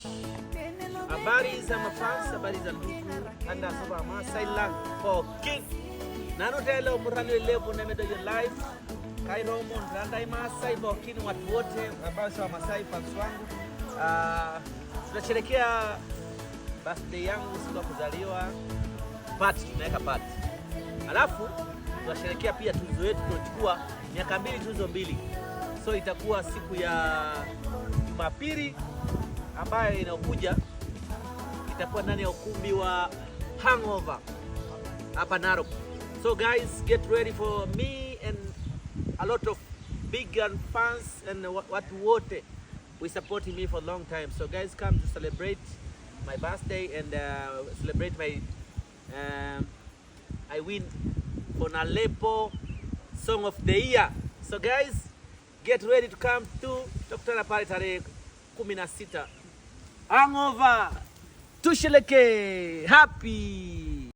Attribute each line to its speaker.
Speaker 1: Habari za mafans, habari za ndugu anda soba Maasai lang pookin. Nanu telo murani levo nemedo your life. Kairo mon randai Maasai pookin, watu wote ambao sio Maasai, fans wangu. Tunasherehekea birthday yangu, siku ya kuzaliwa. Party, tunaweka party. Alafu tunasherehekea pia tuzo yetu tuliochukua miaka 2, tuzo 2. So itakuwa siku ya Jumapili ambayo inakuja, itakuwa ndani ya ukumbi wa Hangover hapa Narok. So guys, get ready for me and a lot of big and fans and watu wote we supporting me for a long time. So guys, come to celebrate my birthday and celebrate my I win for Nalepo Song of the Year. So guys, get ready to come to, tutakutana pale tarehe 16 Hangover. Tusherehekee. Happy